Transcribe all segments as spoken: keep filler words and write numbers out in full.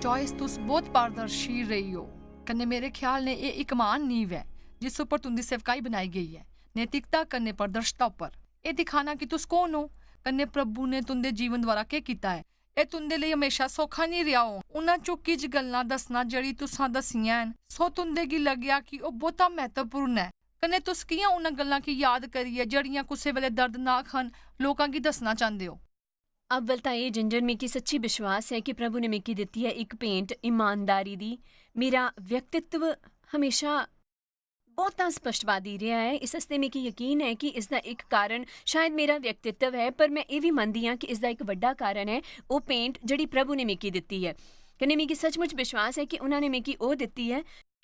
Joyce, तुस बहुत पारदर्शी रेही ओ, कन्नै मेरे ख्याल ने एह् इक म्हान नींव ऐ जिस उप्पर तुं'दी सेवकाई बनाई गेई ऐ, नैतिकता कन्नै पारदर्शता उप्पर। एह् दिखाना कि तुस कौन ओ, कन्नै प्रभु ने तुं'दे जीवन द्वारा केह् कीता ऐ, एह् तुं'दे लेई म्हेशा सौखा निं रेहा होग। उ'नें च किश गल्लां दस्सना जेह्ड़ी तुसां दस्सियां हैन, सो तुं'दे गी लग्गेआ कि ओह् बहुता म्हत्तवपूर्ण ऐ। कन्नै तुस कि'यां उ'नें गल्लां गी याद करियै, जेह्ड़ियां कुसै बेल्लै दर्दनाक हन, लोकां गी दस्सना चांह्दे ओ? अव्वल तां एह्, जिंजर, मिगी सच्ची विश्वास ऐ कि प्रभु ने मिगी दित्ती ऐ इक भेंट ईमानदारी दी। मेरा व्यक्तित्व म्हेशा बहुता स्पष्टवादी रेहा ऐ, इस आस्तै मिगी यकीन ऐ कि इसदा इक कारण शायद मेरा व्यक्तित्व ऐ, पर में एह् बी मनदी आं कि इसदा इक बड्डा कारण ऐ ओह् भेंट जेह्ड़ी प्रभु ने मिगी दित्ती ऐ। कन्नै मिगी सचमुच विश्वास ऐ कि उ'नें ने मिगी ओह् दित्ती ऐ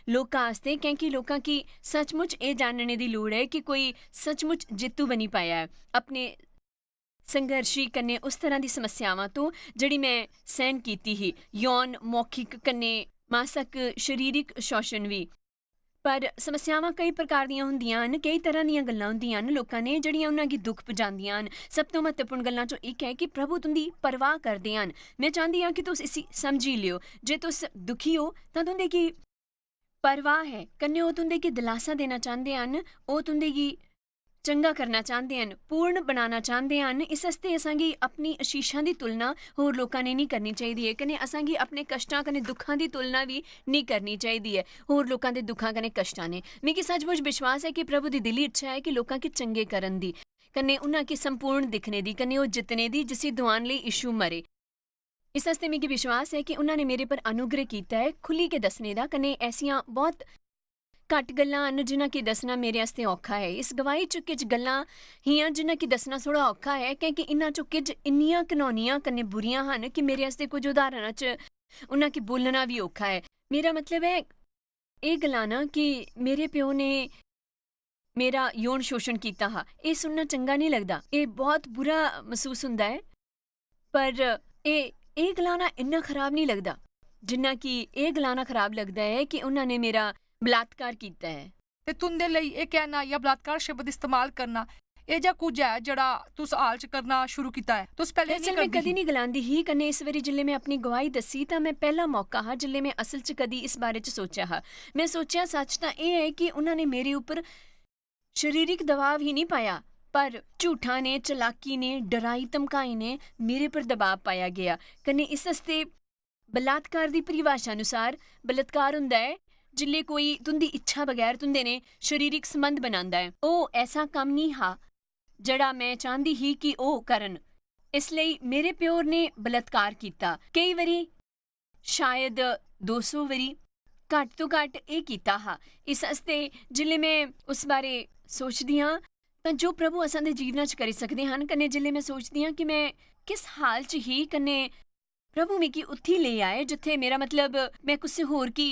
लोकां आस्तै, क्योंकि लोकां गी सचमुच एह् जानने दी लोड़ ऐ कि कोई सचमुच जित्तू बनी पाया ऐ अपने संघर्षी कन्नै उस तरह दी समस्यावां तो जेह्ड़ी में सैह्न कीती ही, यौन, मौखिक कन्नै मासक शरीरिक शोषण बी। पर समस्यावां केई प्रकार दियां होंदियां न, केई तरह दियां गल्लां होंदियां न लोकां ने जेह्ड़ियां उ'नें गी दुख पजांदियां न। सब तो म्हत्तवपूर्ण गल्लां चों इक ऐ कि प्रभु तुं'दी परवाह करदे हन। में चांह्दी आं कि तुस इसी समझी लियो। जे तुस दुखी ओ तां तुं'दे गी परवाह ऐ, कन्नै ओह् तुं'दे गी दलासा देना चांह्दे हन, ओह् तुं'दे गी चंगा करना चांह्दे हन, पूर्ण बनाना चांह्दे हन। इस आस्तै असांगी अपनी आशीषां दी तुलना होर लोकां ने निं करनी चाहिदी ऐ, कन्नै असांगी अपने कश्टां कन्नै दुक्खां दी तुलना बी निं करनी चाहिदी ऐ होर लोकां दे दुक्खां कन्नै कश्टां ने। मिगी सचमुच विश्वास ऐ कि प्रभु दी दिली इच्छा ऐ कि लोकां गी चंगे करन दी, कन्नै उन्हां गी संपूर्ण दिक्खने दी, कन्नै ओह् जित्तने दी जिसी दुआन लेई यीशु मरे। इस आस्तै मिगी विश्वास ऐ कि उन्हां ने मेरे पर अनुग्रह कीता ऐ खु'ल्ली के दस्सने दा, कन्नै ऐसियां बहुत घट्ट गल्लां न जिन्हां गी दस्सना मेरे आस्तै औखा ऐ। इस गवाही च किश गल्लां हियां जिन्हां गी दस्सना थोड़ा औखा ऐ, क्योंकि इन्हां चों किश इन्नियां घनौनियां कन्नै बुरियां हन कि मेरे आस्तै कुछ उदाहरणा च उन्हां गी बोलना बी औखा ऐ। मेरा मतलब ऐ एह् गलाना कि मेरे प्यो ने मेरा यौन शोषण कीता हा, एह् सुनना चंगा निं लगदा, एह् बहुत बुरा मसूस हुंदा ऐ। पर एह्, एह् गलाना इन्ना खराब निं लगदा, जिन्ना कि एह् गलाना खराब लगदा ऐ कि उन्हां ने मेरा बलात्कार कीता ऐ। ते तुं'दे लेई एह् कहना जां बलात्कार शब्द इस्तेमाल करना, एह् जेहा कुछ ऐ जेह्ड़ा तुस हाल च करना शुरू कीता ऐ? तुस पैह्लें दरअसल, निं में करदी कदी ही। निं गलांदी ही, कन्नै इस बारी जिसलै में अपनी गुआही दस्सी, तां में पैह्ला मौका हा जिसलै में असल च कदी इस बारे च सोचेआ हा। में सोचेआ, सच्च तां एह् ऐ कि उन्हां ने मेरे उप्पर शरीरक दबाव ही निं पाया, पर झूठा ने, चलाकी ने, डराई धमकाई ने मेरे पर दबाव पाया गेआ। कन्नै इस आस्तै बलात्कार दी परिभाशा अनुसार बलात्कार हुंदा ऐ जिसलै कोई तुं'दी इच्छा बगैर तुं'दे ने शरीरक संबंध बनांदा ऐ। ओह् ऐसा कम्म निं हा जेह्ड़ा में चांह्दी ही कि ओह् करन। इस लेई मेरे प्यो ने बलात्कार कीता। केई बारी शायद दो सौ बारी, घट्ट तो घट्ट एह् कीता हा। इस आस्तै जिसलै में उस बारे सोचदी आं, तां जो प्रभु असां दे जीवना च करी सकदे हन, कन्नै जिसलै में सोचदी आं कि में किस हाल च ही, कन्नै प्रभु मिगी उत्थी लेई आए जित्थै, मेरा मतलब, में कुसै होर गी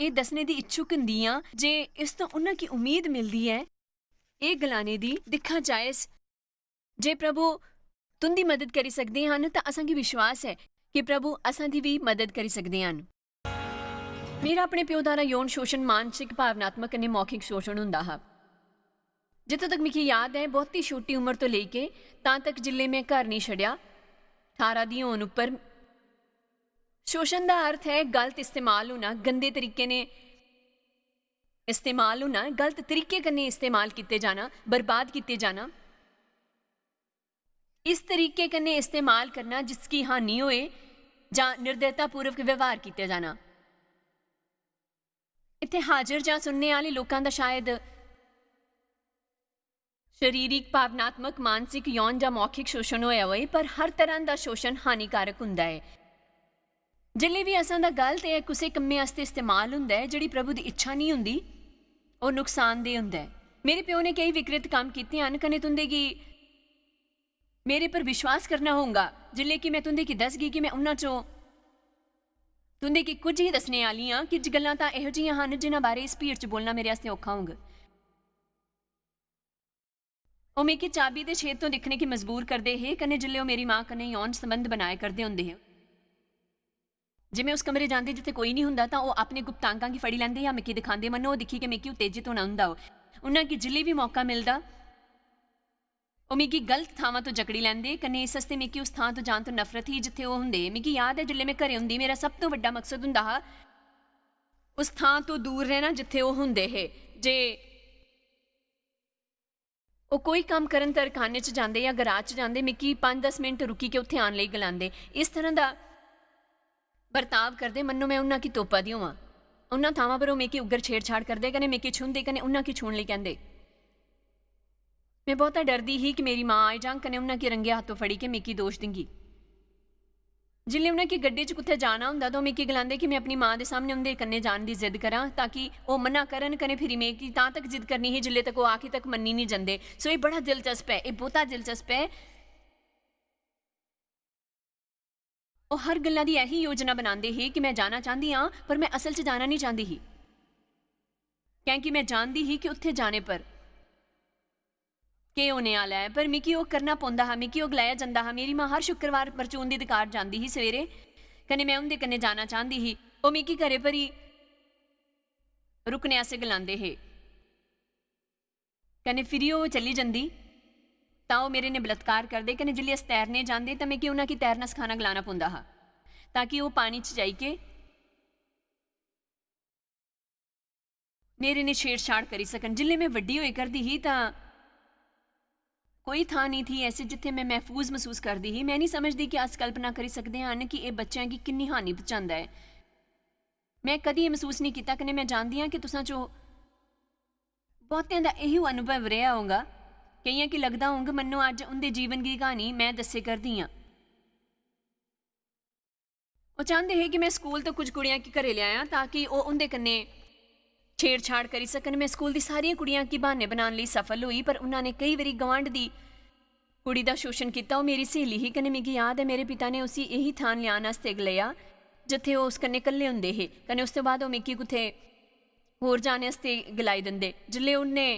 एह् दस्सने दी इच्छुक होंदी आं जे इस तो उन्हां गी उम्मीद मिलदी ऐ एह् गलाने दी, "दिक्खा जायस, जे प्रभु तुं'दी मदद करी सकदे हन, तां असां गी विश्वास ऐ कि प्रभु असां दी बी मदद करी सकदे हन।" मेरा अपने प्यो द्वारा यौन शोषण, मानसिक, भावनात्मक कन्नै मौखिक शोषण होंदा हा। जित्थों तक मिगी याद ऐ, बहुत ही छोटी उम्र तो लेके तां तक जिसलै में घर नहीं छड़ेआ, ठारां दी होन उप्पर। शोषण दा अर्थ ऐ गलत इस्तेमाल होना, गंदे तरीके ने इस्तेमाल होना, गलत तरीके कन्नै इस्तेमाल कीते जाना, बर्बाद कीते जाना। इस तरीके कन्नै इस्तेमाल करना जिसकी हानि होए जां निर्दयतापूर्वक व्यवहार कीते जाना। इत्थै हाजर जां सुनने आह्ले लोकां दा शायद शरीरिक, भावनात्मक, मानसिक, यौन जां मौखिक शोषण होआ होए, पर हर तरह दा शोषण हानिकारक हुंदा ऐ। जिसलै बी असां दा गलत ऐ कुसै कम्मै आस्तै इस्तेमाल हुंदा ऐ, जेह्ड़ी प्रभु दी इच्छा निं हुंदी, ओह् नुकसानदेह हुंदा ऐ। मेरे प्यो ने केई विकृत कम्म कीते हन, कन्नै तुं'दे गी मेरे पर विश्वास करना होगा, जिसलै कि में तुं'दे गी दसगी कि में उन्हां चों, तुं'दे गी कुछ ही दस्सने आह्ली आं, किश गल्लां तां एहो जिहियां हन, जिन्हां बारै इस भीड़ च बोलना मेरे आस्तै औखा होग। ओह् मिगी चाबी दे छेद तो दिक्खने गी मजबूर करदे हे, कन्नै जिसलै ओह् मेरी मां कन्नै यौन संबंध बनाए करदे होंदे हे। जे में उस कमरे जांदी जित्थै कोई निं हुंदा, तां ओह् अपने गुप्तांगां गी फड़ी लैंदे जां मिगी दिखांदे, मन्नो ओह् दिक्खी के मिगी उत्तेजित होना हुंदा होग। उन्हां गी जिसलै बी मौका मिलदा, ओह् मिगी गलत थामां तो जकड़ी लैंदे, कन्नै इस आस्तै मिगी उस थां तो जान तो नफरत ही जित्थै ओह् होंदे। मिगी याद ऐ, जिसलै में घरै होंदी, मेरा सब तो बड्डा मकसद होंदा हा उस थां तो दूर रहना जित्थै ओह् होंदे हे। जे ओह् कोई कम्म करन तरखाने च जांदे जां गराज च जांदे, मिगी पंज दस मिनट रुकी के उत्थै आन लेई गलांदे। इस तरह दा बर्ताव करदे मन्नो में उन्ना की तोपा दी होवां। उन्ना थामां पर ओह् मिगी उग्र छेड़छाड़ करदे, कन्नै मिगी छूंहदे, कन्नै उन्ना की छूहन लेई कहंदे। में बहुता डरदी ही कि मेरी मां आई जांग, कन्नै उन्ना की रंगे हत्थों फड़ी के मिगी दोश दिंगी। जिसलै उन्ना की गड्डी च कुत्थै जाना होंदा, तां ओह् मिगी गलांदे कि में अपनी मां दे सामने उं'दे कन्नै जान दी जिद्द करां, ताकि ओह् मना करन, कन्नै फिरी में की तां तक जिद्द करनी ही, जिसलै तक ओह् आखिर तक मन्नी निं जंदे। सो, एह् बड़ा दिलचस्प ऐ, एह् बहुता दिलचस्प ऐ। ओह् हर गल्ला दी ऐही योजना बनांदे हे कि में जाना चांह्दी आं, पर में असल च जाना निं चांह्दी ही, कैंह् कि में जानदी ही कि उत्थै जाने पर केह् होने आह्ला ऐ। पर मिगी ओह् करना पौंदा हा, मिगी ओह् गलाया जंदा हा। मेरी मां हर शुक्रवार परचून दी दकान जांदी ही सवेरे, कन्नै में उं'दे कन्नै जाना चांह्दी ही। ओह् मिगी घरै पर ही रुकने आस्तै गलांदे हे, कन्नै फिरी ओह् चली जंदी, तां ओह् मेरे ने बलात्कार करदे। कन्नै जिसलै अस तैरने जांदे, तां मिगी उ'नें गी तैरना सखाना गलाना पौंदा हा, ताकि ओह् पानी च जाइयै मेरे ने छेड़छाड़ करी सकन। जिसलै में बड्डी होई करदी ही, तां कोई थां नेईं थी ऐसी जित्थै में महफूज मसूस करदी ही। में निं समझदी कि अस कल्पना करी सकदे हन कि एह् बच्चें गी किन्नी हानि पहुंचांदा ऐ। में कदी एह् मसूस निं कीता, कन्नै में जानदी आं कि तुसां चो बहुतें दा एही अनुभव रेहा होगा। केइयें गी लगदा होग मन्नो अज्ज उं'दे जीवन दी क्हानी में दस्से करदी आं। ओह् चांह्दे हे कि में स्कूल तो कुछ कुड़ियां गी घरै लेआयां, ताकि ओह् उं'दे कन्नै छेड़छाड़ करी सकन। में स्कूल दी सारियां कुड़ियां गी ब्हान्ने बनाने लेई सफल होई, पर उन्हां ने केई बारी गुआंढ दी कुड़ी दा शोशन कीता। ओह् मेरी स्हेली ही, कन्नै मिगी याद ऐ, मेरे पिता ने उसी एही थान लेआन आस्तै गलाया, जित्थै ओह् उस कन्नै कल्ले होंदे हे। कन्नै उसदे बाद ओह् मिगी कुतै होर जाने आस्तै गलाई दिंदे। जिसलै उन्नै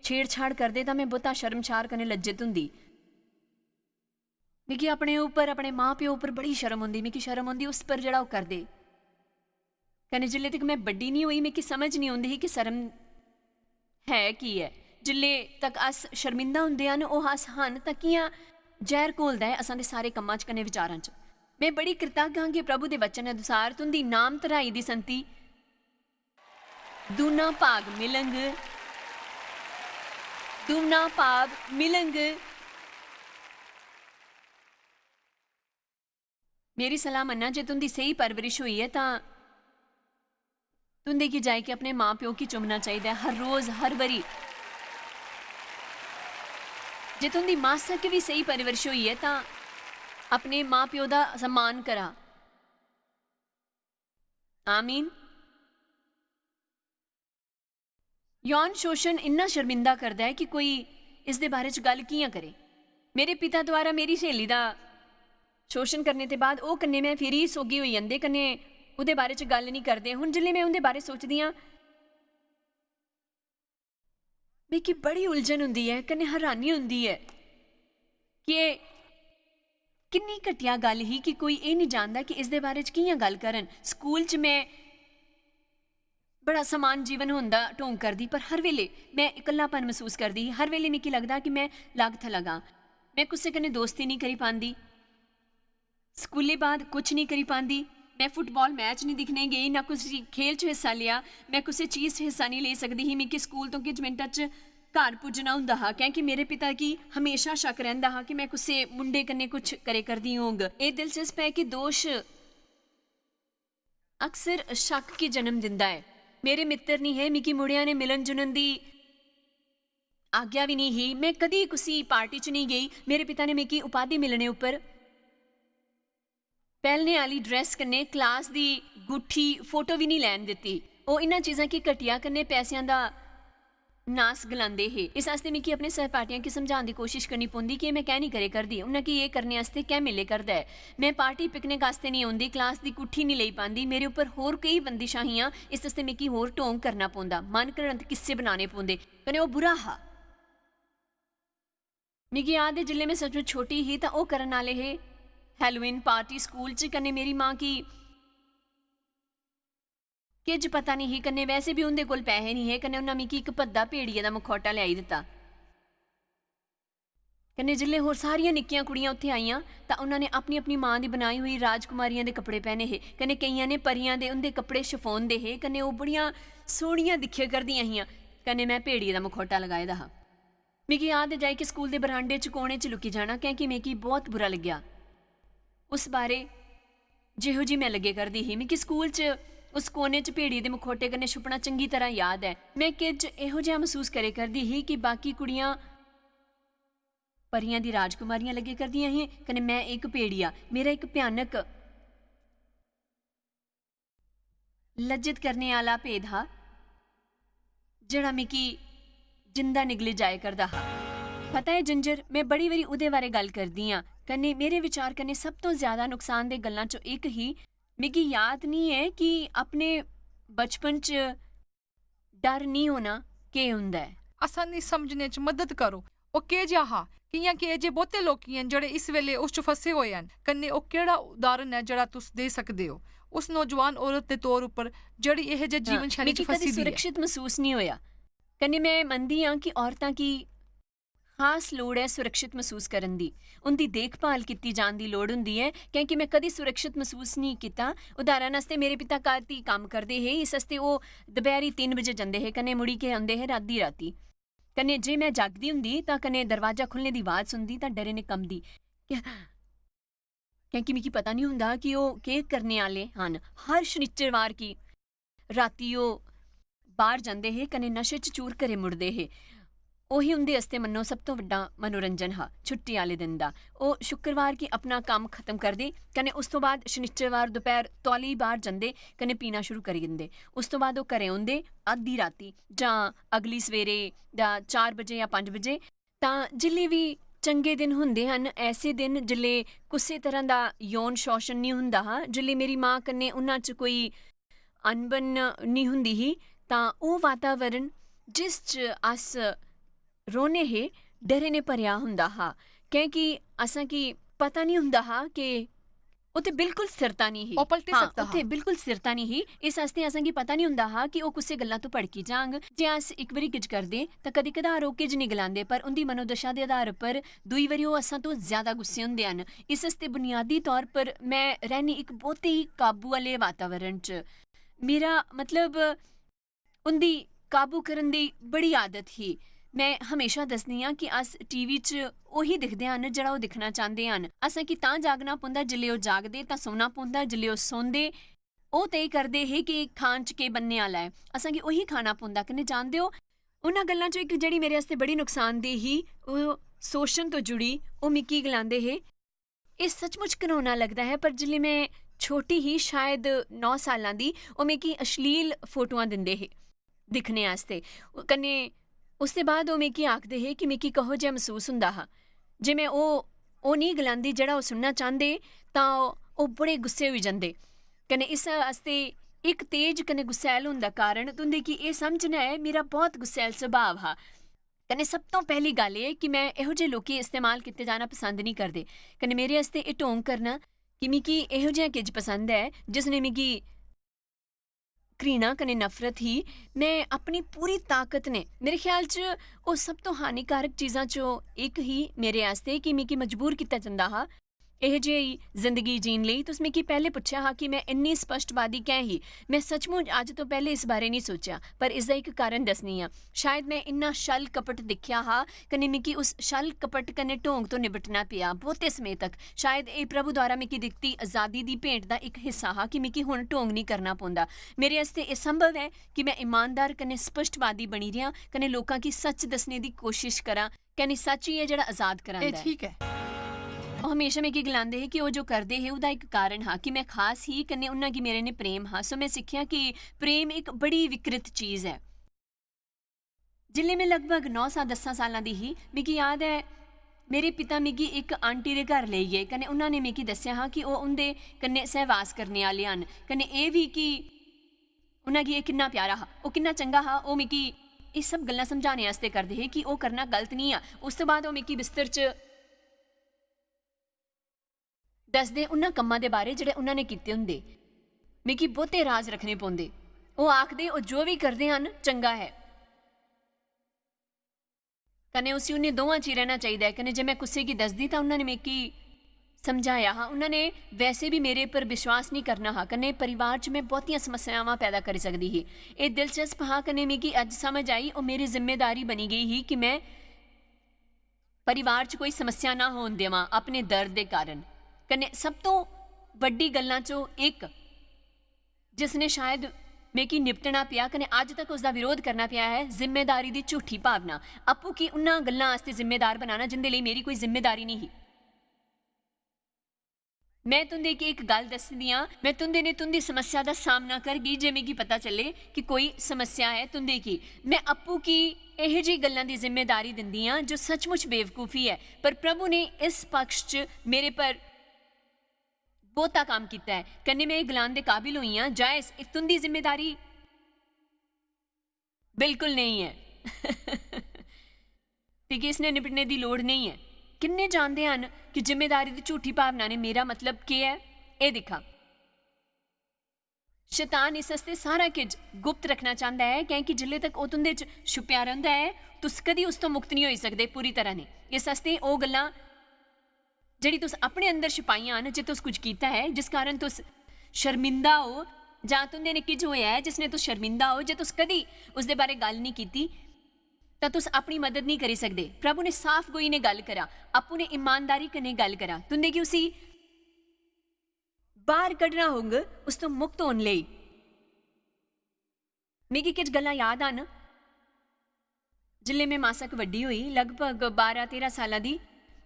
छेड़छाड़ करदे, तां में बहुता शर्मशार कन्नै लज्जत होंदी। मिगी अपने उप्पर, अपने मां प्यो उप्पर बड़ी शर्म औंदी। मिगी शर्म औंदी उस पर जेह्ड़ा ओह् करदे। कन्नै जिसलै तक में बड्डी निं होई, मिगी समझ निं औंदी ही कि शर्म है की ऐ। जिसलै तक अस शर्मिंदा होंदे हन, ओह् अस हन, तां कि'यां जैह्र घोलदा ऐ असां दे सारे कम्मां च कन्नै विचारां च। में बड़ी कृतज्ञ आं कि प्रभु दे वचन अनुसार तुं'दी नाम धराई दी संति दूना भाग मिलंग, दूना भाग मिलंग। मेरी सलाह मन्ना, जे तुं'दी स्हेई परवरिश होई ऐ, तां तुं'दे गी जाइयै अपने मां प्यो गी चुम्मना चाहिदा ऐ, हर रोज, हर बरी। जे तुं'दी मासक बी स्हेई परवरिश होई ऐ, तां अपने मां प्यो दा सम्मान करा। आमीन। यौन शोषण इन्ना शर्मिंदा करदा ऐ कि कोई इसदे बारे च गल्ल कि'यां करे? मेरे पिता द्वारा मेरी स्हेली दा शोषण करने दे बाद ओह् कन्नै में फिरी सोगी होई जंदे, कन्नै ओह्दे बारे च गल्ल निं करदे। हुन जिसलै में उं'दे बारे सोचदी आं, मिगी बड़ी उलझन होंदी ऐ, कन्नै हैरानी होंदी ऐ कि एह् किन्नी घटिया गल्ल ही कि कोई एह् निं जानदा कि इसदे बारे च कि'यां गल्ल करन। स्कूल च में बड़ा समान जीवन होंदा ढोंग करदी, पर हर बेल्लै में इकल्लापन मसूस करदी ही। हर बेल्लै मिगी लगदा कि में लग्ग थलग आं। में कुसै कन्नै दोस्ती निं करी पांदी। स्कूलै बाद कुछ निं करी पांदी। में फुटबाल मैच निं दिक्खने गेई, ना कुसै खेल च हिस्सा लेआ। में कुसै चीज च हिस्सा निं लेई सकदी ही। मिगी स्कूल तो किश मिंटां च घर पुज्जना होंदा हा, कैंह् कि मेरे पिता गी हमेशा शक रैंह्दा हा कि में कुसै मुंडे कन्नै कुछ करे करदी होंग। एह् दिलचस्प ऐ कि दोश अक्सर शक गी जन्म दिंदा ऐ। मेरे मित्तर निं हे, मिगी मुड़ेआं ने मिलन जुलन दी आज्ञा बी निं ही। में कदी कुसी पार्टी च निं गेई। मेरे पिता ने मिगी उपाधि मिलने उप्पर पैह्लें आह्ली ड्रैस कन्नै क्लास दी गुट्ठी फोटो बी निं लैन दित्ती। ओह् इन्हां चीजां गी घटिया कन्नै पैसेआं दा नास गलांदे हे। इस आस्तै मिगी अपने सैहपाठियें गी समझाने दी कोशश करनी पौंदी कि में कैं निं करे करदी, उ'नें गी एह् करने आस्तै कैं मिले करदा ऐ। में पार्टी पिकनिक आस्तै निं औंदी, क्लास दी गुट्ठी निं लेई पांदी। मेरे उप्पर होर केई बंदिशां हियां, इस आस्तै मिगी होर ढोंग करना पौंदा, मन घड़ंत किस्से बनाने पौंदे, कन्नै ओह् बुरा हा। मिगी याद ऐ, जिसलै में सचमुच छोटी ही, तां ओह् करन आह्ले हे हैलोवीन पार्टी स्कूल च, कन्नै मेरी मां गी किश पता निं ही, कन्नै वैसे बी उं'दे कोल पैहे निं हे, कन्नै उ'न्नै मिगी इक भद्दा भेड़िये दा मखौटा लेआई दित्ता। कन्नै जिसलै होर सारियां निक्कियां कुड़ियां उत्थै आइयां तां उन्होंने अपनी अपनी मां दी बनाई हुई राजकुमारियां दे कपड़े पहने हे। कन्नै केइयां ने परियां दे उंदे कपड़े शिफोन दे हे। कन्नै ओह् बड़ियां सोहनियां दिक्खेआ करदियां हियां। कन्नै में भेड़िये दा मुखौटा लगाए दा हा। मिगी याद ऐ जाई कि स्कूल दे बरांडे च कोने च लुकी जाना, क्योंकि मिगी बहुत बुरा लग्गेआ। उस बारे जेहो जी में लग्गे करदी ही, मिगी स्कूल च उस कोने च भेड़िये दे मुखौटे कन्नै छुपना चंगी तरह याद ऐ। में किश एहो जेहा मसूस करे करदी ही कि बाकी कुड़ियां परियां दी राजकुमारियां लग्गे करदियां हियां, कन्नै में इक भेड़िया। मेरा इक भयानक लज्जत करने आह्ला भेद हा, जेह्ड़ा मिगी जिंदा निगली जाए करदा हा। पता ऐ जिंजर, में बड़ी बारी ओह्दे बारै गल्ल करदी आं। कन्नै मेरे विचार कन्नै सब तों ज्यादा नुकसानदेह गल्लां चों इक ही, मिगी याद निं ऐ कि अपने बचपन च डर निं होना केह् होंदा ऐ। असांगी समझने च मदद करो। ओह् केह् जेहा हा? कि'यां के जे बहुते लोकी हन जेह्ड़े इस बेल्ले उस च फसे होए हन, कन्नै ओह् केह्ड़ा उदाहरण ऐ जेह्ड़ा तुस देई सकदे ओ उस नौजवान औरत दे तौर उप्पर जेह्ड़ी एह जे जीवन शैली च मिगी कदें फसी दी ऐ? सुरक्षित मसूस निं होया। कन्नै में मनदी आं कि औरतां गी खास लोड़ ऐ सुरक्षित मसूस करन दी। उं'दी देखभाल कीती जान दी लोड़ होंदी ऐ, क्योंकि में कदी सुरक्षित मसूस निं कीता। उदाहरण आस्तै, मेरे पिता घर दी कम्म करदे हे, इस आस्तै ओह् दपैह्री तिन्न बजे जंदे हे, कन्नै मुड़ी के औंदे हे राती राती। कन्नै जे में जागदी होंदी तां कन्नै दरवाजा खु'ल्लने दी आवाज सुनदी तां डरै नै कंबदी, क्योंकि मिगी पता निं होंदा हा कि ओह् केह् करने आह्ले हन। हर शनिचरवार गी राती ओह् बाह्र जंदे हे, कन्नै नशे च चूर घरै मुड़दे हे। ओही उं'दे आस्तै मन्नो सब तों बड्डा मनोरंजन हा छुट्टी आह्ले दिन दा। ओह् शुक्रवार गी अपना कम्म खत्म करदे, कन्नै उस तों बाद शनिचरवार दपैह्र तौली बाह्र जंदे, कन्नै पीना शुरू करी दिंदे। उस तों बाद ओह् घरै औंदे अद्धी राती जां अगली सवेरे दा चार बजे जां पंज बजे। तां जिसलै बी चंगे दिन होंदे हन, ऐसे दिन जिसलै कुसै तरह दा यौन शोषण निं होंदा हा, जिसलै मेरी मां कन्नै उन्ना च कोई अनबन निं होंदी ही, तां ओह् वातावरण जिस च अस रौह्ने हे, डरै नै भरेआ होंदा हा, कैंह् कि असेंगी पता निं होंदा हा कि उत्थै बिल्कुल स्थिरता निं ही। ओह् पलटी हां, सकदा हा। उत्थै बिल्कुल स्थिरता निं ही। इस आस्तै असेंगी पता निं होंदा हा कि ओह् कुसै गल्ला तों भड़की जांग। जे अस इक बारी किश करदे, तां कदें-कदार ओह् किश निं गलांदे, पर उं'दी मनोदशा दे आधार पर दूई बारी ओह् असां तों ज्यादा गुस्से होंदे हन। इस आस्तै बुनियादी तौर पर में रैह्नी इक बहुत ही काबू आह्ले वातावरण च। मेरा मतलब, उं'दी काबू करन दी बड़ी आदत ही। में हमेशा दसदी आं कि अस टीवी च ओही दिखदे हन जेह्ड़ा ओह् दिक्खना चांह्दे हन। असेंगी तां जागना पौंदा जिसलै ओह् जागदे, तां सौना पौंदा जिसलै ओह् सौंदे। ओह् तय करदे हे कि खान च केह् बनने आह्ला ऐ, असेंगी ओही खाना पौंदा। कन्नै जानदे ओ, उन्हां गल्लां चों इक जेह्ड़ी मेरे आस्तै बड़ी नुकसानदेह ही, ओह् शोशन तो जुड़ी। ओह् मिगी गलांदे हे, "एह् सचमुच घनौना लगदा ऐ, पर जिसलै में छोटी ही, शायद नौ साल्लां दी, ओह् मिगी अश्लील फोटोआं दिंदे हे दिक्खने आस्तै। कन्नै उसदे बाद ओह् मिगी आखदे हे कि मिगी कहो जेहा मसूस होंदा हा। जे में ओह् ओह् नेईं गलांदी जेह्ड़ा ओह् सुनना चांह्दे, तां ओह् ओह् बड़े गुस्से होई जंदे। कन्नै इस आस्तै इक तेज कन्नै गुस्सैल होंदा कारण तुं'दे गी एह् समझना ऐ, मेरा बहुत गुस्सैल सुभाऽ हा। कन्नै सब तों पैह्ली गल्ल एह् कि में एहो जेह् लोकें इस्तेमाल कीते जाना पसंद निं करदे। कन्नै मेरे आस्तै एह् ढोंग करना कि मिगी एहो जेहा किश पसंद ऐ जिसने मिगी घृणा कन्नै नफरत ही। में अपनी पूरी ताकत ने, मेरे ख्याल च ओह् सब तों हानिकारक चीजां चों इक ही मेरे आस्तै कि मिगी मजबूर कीता जंदा हा एहो जेही जिंदगी जीन लेई। तुस मिगी पैह्लें पुच्छेआ हा कि में इन्नी स्पष्टवादी कैं ही। में सचमुच अज्ज तों पैह्लें इस बारे निं सोचेआ, पर इसदा इक कारण दस्सनी आं। शायद में इन्ना छल कपट दिक्खेआ हा, कन्नै मिगी उस छल कपट कन्नै ढोंग तों निबटना पेआ, बहुते समें तक। शायद एह् प्रभु द्वारा मिगी दित्ती अजादी दी भेंट दा इक हिस्सा हा कि मिगी हुन ढोंग निं करना पौंदा। मेरे आस्तै एह् संभव ऐ कि में ईमानदार कन्नै स्पष्टवादी बनी रेहां, कन्नै लोकां गी सच्च दस्सने दी कोशश करां, कन्नै सच्च ही ऐ जेह्ड़ा अजाद करांदा एह् ऐ। ठीक ऐ। ओह् हमेशा मिगी गलांदे हे कि ओह् जो करदे हे, ओह्दा इक कारण हा कि में खास ही, कन्नै उन्ना गी मेरे ने प्रेम हा। सो में सिक्खेआ कि प्रेम इक बड़ी विकृत चीज ऐ। जिसलै में लगभग नौ सा दस्सां साल्लां दी ही, मिगी याद ऐ, मेरे पिता मिगी इक आंटी दे घर लेई गे, कन्नै उन्ना ने मिगी दस्सेआ हा कि ओह् उं'दे कन्नै सैह्वास करने आह्ले हन, कन्नै एह् बी कि उन्ना गी एह् किन्ना प्यारा हा, ओह् किन्ना चंगा हा। ओह् मिगी एह् सब गल्लां समझाने आस्तै करदे हे कि ओह् करना गलत निं ऐ। उस तों बाद ओह् मिगी बिस्तर च दसदे उन्ना कम्मा दे बारे जेह्ड़े उन्ना ने कीते होंदे। मिगी बहुते राज रक्खने पौंदे। ओह् आखदे, "ओह् जो बी करदे हन, चंगा ऐ।" कन्नै उसी उ'नें दोवां च ही रैह्ना चाहिदा ऐ। कन्नै जे में कुसै गी दसदी तां उ'न्ना ने मिगी समझाया हा, उ'न्ना ने वैसे बी मेरे पर विश्वास निं करना हा, कन्नै परिवार च में बहुतियां समस्यावां पैदा करी सकदी ही। एह् दिलचस्प हा, कन्नै मिगी अज्ज समझ आई, ओह् मेरी जिम्मेदारी बनी गेई ही कि में परिवार च कोई समस्या ना होन देवां अपने दर्द दे कारण। कन्नै सब तों बड्डी गल्लां चों इक, जिसने शायद मिगी निपटना पेआ, कन्नै अज्ज तक उसदा विरोध करना पेआ ऐ, जिम्मेदारी दी झूठी भावना। आपूं गी उन्ना गल्लां आस्तै जिम्मेदार बनाना जिंदे लेई मेरी कोई जिम्मेदारी निं ही। में तुंदे गी इक गल्ल दस्सदी आं, में तुंदे ने तुंदी समस्या दा सामना करगी जे मिगी पता चले कि कोई समस्या ऐ तुंदे गी। में आपूं गी एहो जेही गल्लां दी जिम्मेदारी दिंदी आं जो सचमुच बेवकूफी ऐ, पर प्रभु ने इस पक्ष च मेरे पर बहुता कम्म कीता ऐ। कन्नै में एह् गलान दे काबिल होई आं, जायस, एह् तुंदी जिम्मेदारी बिल्कुल नेईं ऐ। ठीक, इसने निपटने दी लोड़ नेईं ऐ। किन्ने जानदे हन कि जिम्मेदारी दी झूठी भावना ने मेरा मतलब केह् ऐ? एह् दिक्खा, शैतान इस आस्तै सारा किश गुप्त रखना चांह्दा ऐ, कैंह् कि जिल्ले तक ओह् तुंदे च छुपेआ रौंह्दा ऐ, तुस कदी उस तों मुक्त निं होई सकदे पूरी तरह ने। इस आस्तै ओह् गल्लां जेह्ड़ी तुस अपने अंदर छुपाइयां न, जे तुस कुछ कीता ऐ, जिस कारण तुस शर्मिंदा ओ, जां तुंदे ने किश होया ऐ, जिसने तुस शर्मिंदा ओ, जे तुस कदी उसदे बारे गल्ल निं कीती, तां तुस अपनी मदद निं करी सकदे। प्रभु ने साफ गोई ने गल्ल करा, आपूं ने ईमानदारी कन्नै गल्ल करा। तुंदे गी उसी बाह्र कड्ढना होग, उस तों मुक्त होन लेई। मिगी किश गल्लां याद हन। जिसलै में मासक बड्डी होई, लगभग बारां तेरां साल्लां दी,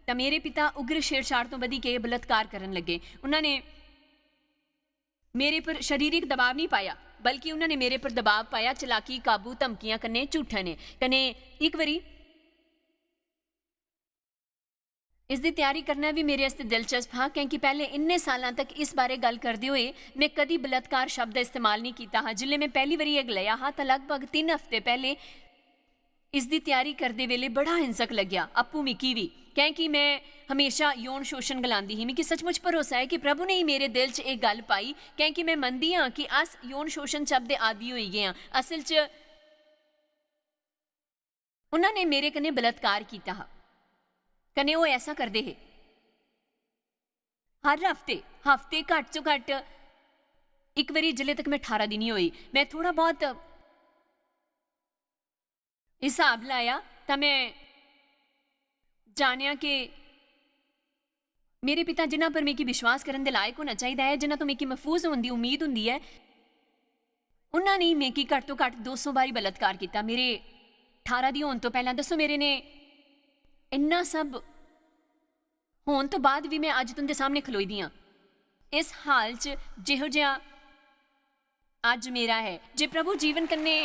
तां मेरे पिता उग्र छेड़छाड़ तों बधी के बलात्कार करन लगे। उन्हां ने मेरे पर शारीरिक दबाव निं पाया, बल्कि उन्हां ने मेरे पर दबाव पाया चलाकी, काबू, धमकियां कन्नै, झूठै ने। कन्नै इक बारी इसदी त्यारी करना बी मेरे आस्तै दिलचस्प हा, कैंह् कि पैह्लें इन्ने साल्लां तक इस बारै गल्ल करदे होए में कदी बलात्कार शब्द दा इस्तेमाल निं कीता हा। जिसलै में पैह्ली बारी एह् गलाया हा, तां लगभग तिन्न हफ्ते पैह्लें इसदी त्यारी करदे बेल्लै बड़ा हिंसक लग्गेआ, आपूं मिगी बी, कैंह् कि में हमेशा यौन शोशन गलांदी ही। मिगी सचमुच भरोसा ऐ कि प्रभु ने ही मेरे दिल च एह् गल्ल पाई, कैंह् कि में मनदी आं कि अस यौन शोशन शब्द दे आदी होई गे आं। असल च उन्हां ने मेरे कन्नै बलात्कार कीता हा, कन्नै ओह् ऐसा करदे हे। हर हफ्ते, हफ्ते घट्ट चों घट्ट इक बारी, जिसलै तक में ठारां दी निं होई, में थोह्ड़ा बहुत हिसाब लाया तां में जानेआ कि मेरे पिता, जिन्हां पर मिगी विश्वास करन दे लायक होना चाहिदा ऐ, जिन्हां तों मिगी मफूज होन दी उम्मीद होंदी ऐ, उन्हां ने मिगी घट्ट तों घट्ट दो सौ बारी बलात्कार कीता। मेरे ठारां दी होन तों पैह्लां, दस्सो, मेरे ने इन्ना सब होन तों बाद बी में अज्ज तुंदे सामने खलोई दी आं। इस हाल च जेहो जेहा अज्ज मेरा ऐ, जे प्रभु जीवन कन्नै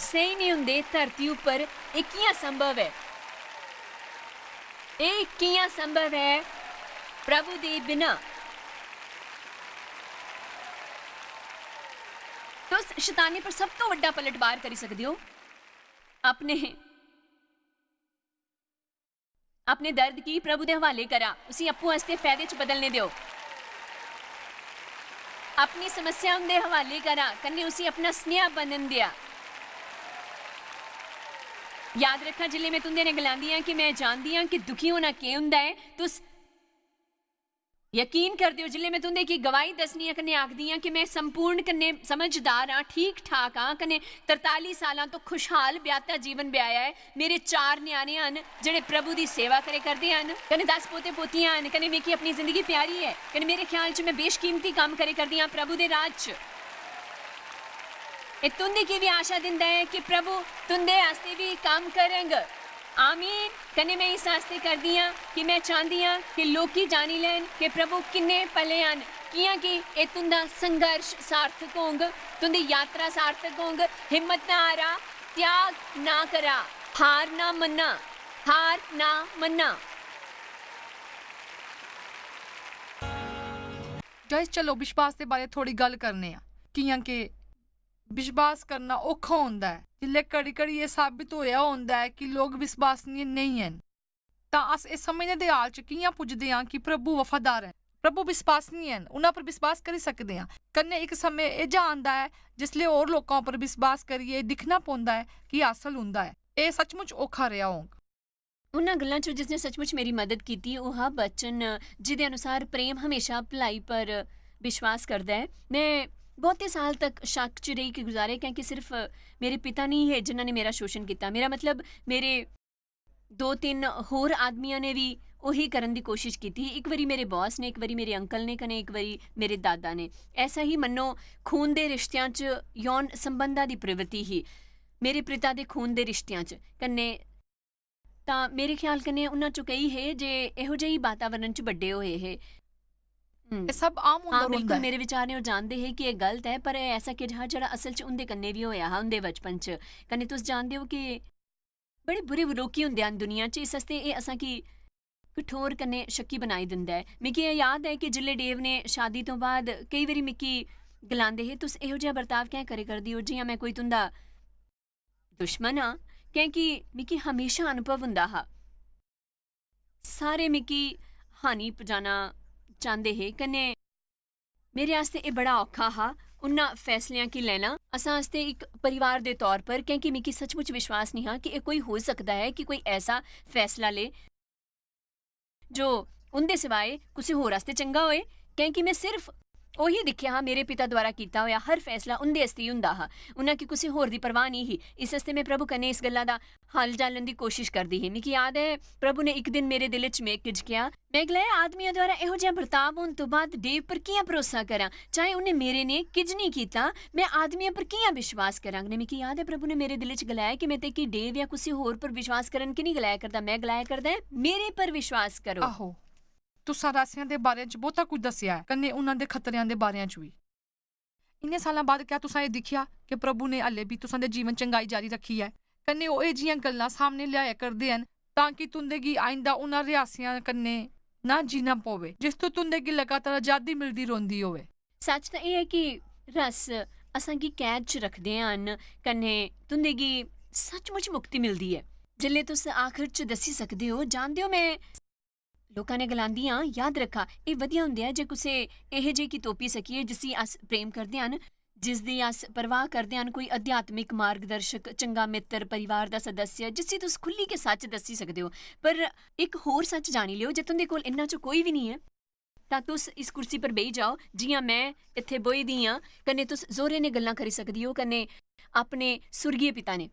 सेही निं होंदे, धरती उप्पर एह् कि'यां संभव ऐ? एह् कि'यां संभव ऐ प्रभु दे बिना? तुस शताने पर सब तों बड्डा पलटवार करी सकदे ओ अपने अपने दर्द गी प्रभु दे हवाले करा, उसी अप्पू आस्तै फायदे च बदलने देओ। अपनी समस्या उंदे हवाले करा, कन्नै उसी अपना स्नेहा बनन देआ। याद रक्खा, जिसलै में तुंदे नै गलांदी आं कि में जानदी आं कि दुखी होना केह् होंदा ऐ, तुस यकीन करदे ओ, जिसलै में तुंदे गी गवाही दस्सनी आं कन्नै आखदी आं कि में संपूर्ण कन्नै समझदार आं, ठीक ठाक आं, कन्नै तरताली सालां तो खुशहाल ब्याह्ता जीवन ब्याया ऐ। मेरे चार ञ्याणे हन जेह्ड़े प्रभु दी सेवा करे करदे हन, कन्नै दस पोते पोतियां हन, कन्नै मिगी अपनी जिंदगी प्यारी ऐ, कन्नै मेरे ख्याल च में बेशकीमती कम्म करे करदी आं प्रभु दे राज च। एह् तुंदे गी बी आशा दिंदा ऐ कि प्रभु तुंदे आस्तै बी कम्म करंग। आमीन। कन्नै में इस आस्तै करदी आं कि में चांह्दी आं कि लोकी जानी लैन कि प्रभु किन्ने भले हन, कि'यां कि एह् तुंदा संघर्ष सार्थक होंग, तुंदी यात्रा सार्थक होंग। हिम्मत ना हारा, त्याग ना करा, हार ना मन्ना, हार ना मन्ना। गाइस, चलो विश्वास दे बारे थोड़ी गल्ल करने आं, कि'यां कि विश्वास करना औखा होंदा ऐ, जिसलै घड़ी-घड़ी एह् साबत होआ होंदा ऐ कि लोक विश्वसनीय नेईं हैन, तां अस इस समझने दे हाल च कि'यां पुजदे आं कि प्रभु वफादार ऐ, प्रभु विश्वसनीय हैन, उन्हां पर विश्वास करी सकदे आं। कन्नै इक समें एह् जा आंदा ऐ जिसलै होर लोकां उप्पर विश्वास करियै दिक्खना पौंदा ऐ कि हासल हुंदा ऐ। एह् सचमुच औखा रेहा होग। उन्हां गल्लां च जिसने सचमुच मेरी मदद कीती, ओह् हा वचन, जिदे अनुसार प्रेम हमेशा भलाई पर विश्वास करदा ऐ। मैं बहुते साल तक शक च रेही के गुजारे, क्योंकि सिर्फ मेरे पिता नहीं हे जिन्हां ने मेरा शोषण कीता। मेरा मतलब, मेरे दो तिन्न होर आदमियां ने भी ओही करन दी कोशिश कीती। एक बारी मेरे बॉस ने, एक बारी मेरे अंकल ने, कने एक बारी मेरे दादा ने। ऐसा ही मन्नो खून दे रिश्तियां च यौन संबंधा दी प्रवृत्ति ही, मेरे पिता दे खून दे रिश्तियां च। कन्नै तां मेरे ख्याल कन्नै उन्हां चों केई हे जे एहो जेही वातावरण च बड्डे होए हे। हम्म। एह् सब आम होंदा हाँ, रौंह्दा बिल्कुल, ऐ। मेरे विचार ने ओह् जानदे हे कि एह् गलत ऐ, पर एह् ऐसा किश हा जेह्ड़ा असल च उं'दे कन्नै बी होएआ हा, उं'दे बचपन च। कन्नै तुस जानदे ओ कि बड़े बुरे लोकी होंदे हन दुनिया च, इस आस्तै एह् असांगी कठोर कन्नै शक्की बनाई दिंदा ऐ। मिगी एह् याद ऐ कि जिसलै डेव ने शादी तो बाद केई बारी मिगी गलांदे हे, "तुस एहो जेहा बर्ताव कैं करे करदी ओ, जि'यां मैं कोई तुं'दा दुश्मन आं?" क्योंकि मिगी हमेशा अनुभव होंदा हा, सारे मिगी हानि पजाना चांह्दे हे। कन्नै मेरे आस्तै एह् बड़ा औखा हा उन्ना फैसलेआं गी लैना असां आस्तै इक परिवार दे तौर पर, क्योंकि मिगी सचमुच विश्वास निं हा कि एह् कोई होई सकदा ऐ कि कोई ऐसा फैसला ले जो उं'दे सिवाए कुसै होर आस्तै चंगा होए, क्योंकि में सिर्फ ओही दिक्खेआ हा मेरे पिता द्वारा कीता होआ हर फैसला उं'दे आस्तै ही होंदा हा। उन्हां गी कुसै होर दी परवाह निं ही। इस आस्तै में प्रभु कन्नै इस गल्ला दा हल जालन दी कोशिश करदी ही। मिगी याद ऐ, प्रभु ने इक दिन मेरे दिल च में किजकेआ। मैं गलाया, "आदमियां द्वारा एहो जेहा बर्ताव होने तो बाद डेव पर कि'यां भरोसा करां? चाहे उन्हें मेरे ने किज नहीं कीता, मैं आदमियां पर कि'यां विश्वास करां?" कन्नै मिगी याद ऐ, प्रभु ने मेरे दिल च गलाया कि मैं ते कि डेव या कुसै होर पर विश्वास करन की नहीं गलाया करदा, मैं गलाया करदा ऐ, "मेरे पर विश्वास करो।" आहो, तुसां रासियां दे बारे च बहुता कुछ दस्सेआ ऐ, कन्नै उन्हां दे खतरेआं दे बारे च बी। इन्ने सालां बाद क्या तुसां एह् दिक्खेआ कि प्रभु ने हल्ले बी तुसां दे जीवन चंगाई जारी रक्खी ऐ? कन्नै ओह् एह् जियां गल्लां सामने ल्याया करदे हन, तां कि तुंदे गी आइंदा उन्हां रियासियां कन्नै ना जीना पवै, जिस तो तुंदे गी लगातार आजादी मिलदी रौंह्दी होवै। सच तां एह् ऐ कि रस असांगी कैद च रखदे हन, कन्नै तुंदे गी सचमुच मुक्ति मिलदी ऐ। जिसलै तुस आखर च दस्सी सकदे ओ, "जानदे ओ, मैं," लोकां ने गलांदियां, याद रक्खा, एह् बधिया होंदा ऐ जे कुसै एहे जेही गी तोपी सकिये जिसी अस प्रेम करदे हन, जिसदी अस परवाह करदे हन, कोई अध्यात्मिक मार्गदर्शक, चंगा मित्तर, परिवार दा सदस्य, जिसी तुस खु'ल्ली के सच दस्सी सकदे ओ। पर इक होर सच जानी लेओ, जे तुंदे कोल इन्ना च कोई बी निं ऐ, तां तुस इस कुर्सी पर बेही जाओ, जि'यां में इत्थै बोही दी आं, कन्नै तुस जोरै नै गल्लां करी सकदे ओ, कन्नै अपने सुर्गीय पिता ने।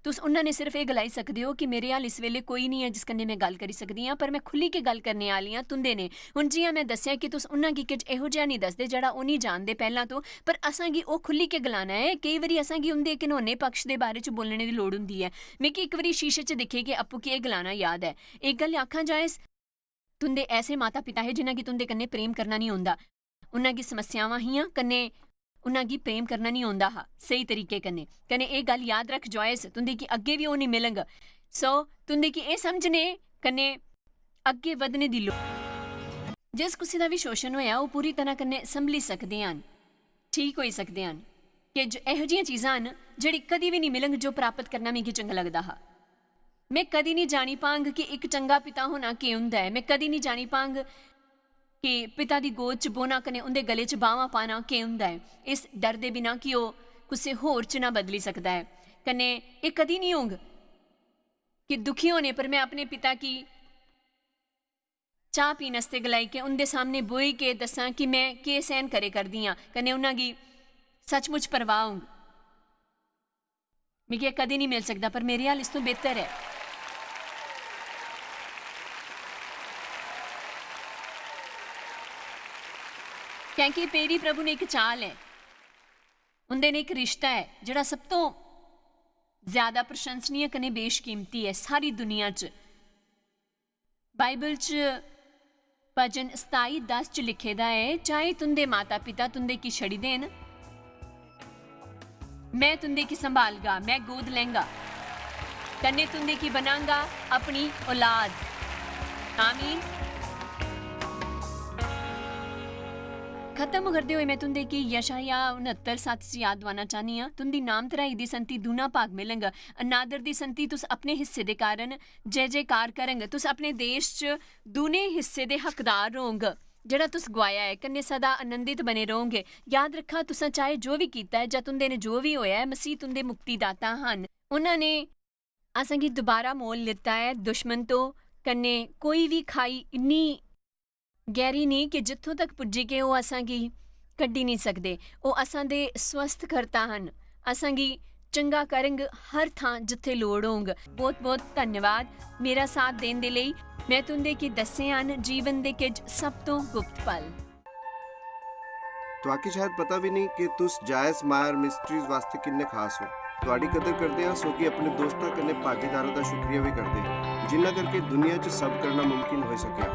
तुस उन्हां ने सिर्फ एह् गलाई सकदे ओ कि मेरे हल इस बेल्लै कोई निं ऐ जिस कन्नै में गल्ल करी सकदी आं, पर में खु'ल्ली के गल्ल करने आह्ली आं तुं'दे ने। हुन जि'यां में दस्सेआ कि तुस उन्हां गी किश एहो जेहा निं दसदे जेह्ड़ा ओह् निं जानदे पैह्लां तो, पर असां गी ओह् खु'ल्ली के गलाना ऐ। केई बारी असां गी उं'दे घिनौने पक्ष दे बारे च बोलने दी लोड़ होंदी ऐ। मिगी इक बारी शीशे च दिक्खियै आपूं केह् गलाना याद ऐ। इक गल्ल आखां जायस, तुं'दे ऐसे माता-पिता हे जिन्हां गी तुं'दे कन्नै प्रेम करना निं औंदा। उन्हां गी समस्यावां हियां, कन्नै उन्हां गी प्रेम करना निं औंदा हा स्हेई तरीके कन्नै। कन्नै एह् गल्ल याद रख, जॉयस, तुं'दे गी अग्गें बी ओह् निं मिलग। सो, तुं'दे गी एह् समझने कन्नै अग्गें बधने दी लोड़। जिस कुसै दा बी शोशण होएआ, ओह् पूरी तरह कन्नै संभली सकदे हन, ठीक होई सकदे हन। किश एहो जिहियां चीजां हन, जेह्ड़ी कदी बी निं मिलग, जो प्राप्त करना मिगी चंगा लगदा हा। में कदी निं जानी पांग कि इक चंगा पिता होना केह् होंदा ऐ। में कदी निं जानी पांग कि पिता दी गोद च बौह्ना कन्नै उं'दे गले च बाह्मां पाना केह् होंदा ऐ। इस डर दे बिना कि ओह् कुसै होर च ना बदली सकदा ऐ। कन्नै एह् कदी निं होग कि दुखी होने पर में अपने पिता गी चाह् पीन आस्तै गलाई के उं'दे सामनै बोही के दस्सां कि में केह् सैह्न करे करदी आं, कन्नै उन्हां गी सचमुच परवाह होग। मिगी एह् कदें निं मिल सकदा, पर मेरे हल इस तों बेहतर ऐ। क्योंकि मेरी प्रभु ने इक चाल ऐ, उं'दे ने इक रिश्ता ऐ, जेह्ड़ा सब तों ज्यादा प्रशंसनीय कन्नै बेशकीमती ऐ सारी दुनिया च। बाइबल च भजन सताई दस च लिखे दा ऐ, "चाहे तुं'दे माता-पिता तुं'दे गी छड़ी देन, में तुं'दे गी संभालगा, में गोद लैंगा, कन्नै तुं'दे गी बनांगा अपनी औलाद।" आमीन। खत्म करदे होए में तुं'दे गी यशायाह उनहत्तर सत्त च याद दुआना चाह्न्नी आं, "तुं'दी नाम धराई दी संति दूना भाग मिलग, अनादर दी संति तुस अपने हिस्से दे कारण जय जयकार करग। तुस अपने देश च दूने हिस्से दे हकदार रौह्ग, जेह्ड़ा तुस गुआया ऐ, कन्नै सदा आनंदित बने रौह्गे। याद रक्खा, तुसां चाहे जो बी कीता ऐ जां तुं'दे ने जो बी होया ऐ, मसीह तुं'दे मुक्तिदाता हन।" उन्हां ने असेंगी दोबारा मोल लित्ता ऐ दुश्मन तो, कन्नै कोई बी खाई इन्नी गैह्री नेईं कि जित्थों तक पुज्जी के ओह् असेंगी कड्ढी नेईं सकदे। ओह् असां दे स्वस्थ करता हन, असेंगी चंगा करंग हर थां जित्थे लोड़ होंग। बहुत बहुत धन्यवाद मेरा साथ देने दे लेई। मैं तुंदे की दस्से हन जीवन दे किज सब तों गुप्त पल। तुआकी शायद पता भी नहीं कि तुस जायज मायर मिस्ट्रीज वास्ते किन्ने खास हो। तुआडी कदर करदे आं, सो कि अपने दोस्तां कन्नै भागीदारों दा शुक्रिया भी करदे, जिन्ना करके दुनिया च सब करना मुमकिन होई सकेआ।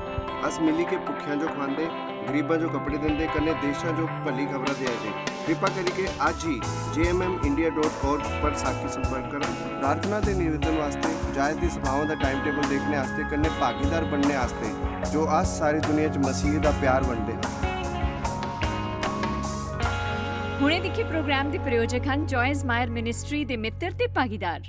अस मिली के भुक्खेआं जो खुआंदे, गरीबां जो कपड़े दिंदे, कन्नै देशां जो भली खबरां देआ दे। कृपा करिके अज्ज ही J M M India dot org पर साकी संपर्क करो। प्रार्थना ते निवेदन वास्ते, जायज दी सभाओं दा टाइम टेबल देखने आस्ते, कन्नै भागीदार बनने आस्ते, जो अस सारी दुनिया च मसीह दा प्यार बंडदे हां। हुणे दिक्खे प्रोग्राम दे प्रायोजक हन जॉयज मायर मिनिस्ट्री दे मित्र ते भागीदार।